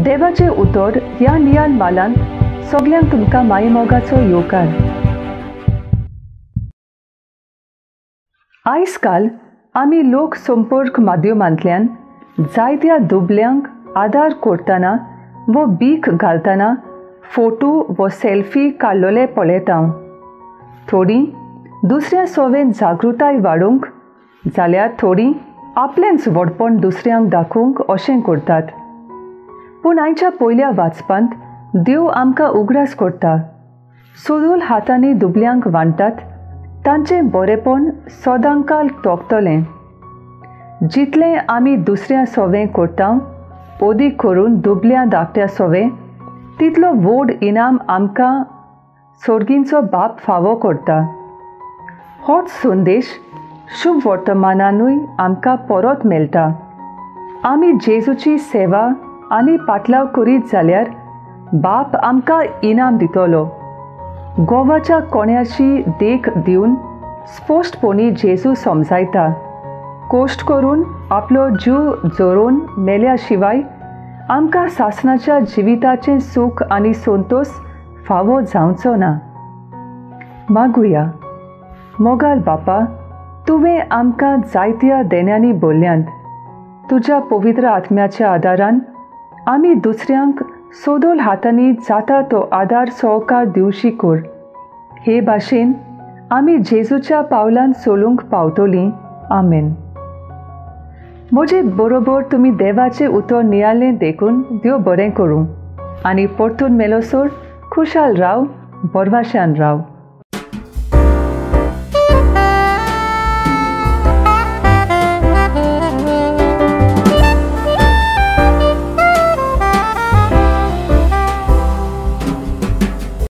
देवाचें उतर ह्या नियाल मालांत सगल्यांक तुमकां मायेमोगाचो येवकार. आयज काल आमी लोक संपर्क माध्यमांतल्यान जायत्या दुबल्यांक आदार करतना वो भीक घालतना फोटो वो सेल्फी काडलेले पळयता. थोडीं दुसऱ्या सोवेन जागृताय वाडोवंक जाल्यार थोडीं आपलेंच व्हडपण दुसऱ्यांक दाखोवंक अशें करतात. पूण आयच्या पयल्या वाचपांत देव आमकां उगडास करता, सोदूल हातांनी दुबल्यांक वांट्टात तांचें बरेंपण सदांकाल तोपतलें. जितलें आमी दुसऱ्या सोवें करता अदीक करून दुबल्या धाकट्या सोवें, तितलो व्हड इनाम आमकां सोर्गींचो बाप फावो करता. होच संदेश शुभ वर्तमानानूय आमकां परत मेळटा. आमी जेजूची सेवा आनी पाटलाव करीत जाल्यार बाप आमकां इनाम दितलो. गोवाच्या कोण्याची देख दिवन स्पश्टपणी जेजू समजायता, कश्ट करून आपलो जीव जोरोवन मेल्या शिवाय आमकां सासणाच्या जिविताचें सूख आनी संतोश फावो जावचो ना. मागुया. मोगाल बापा, तुवें आमकां जायत्या देण्यांनी बोल्ल्यांत. तुज्या पवित्र आत्म्याच्या आदारान आमी दुसऱ्यांक सोदोल हातांनी जाता तो आदार सहकार दिवशी कर. हे भाशेन आमी जेजूच्या पावलान चलूंक पावतलीं. आमेन. म्हजे बरोबर तुमी देवाचें उतर नियाळ्ळें देखून देव बरें करूं आनी परतून मेलोसर खुशाल राव, बरवाशान राव.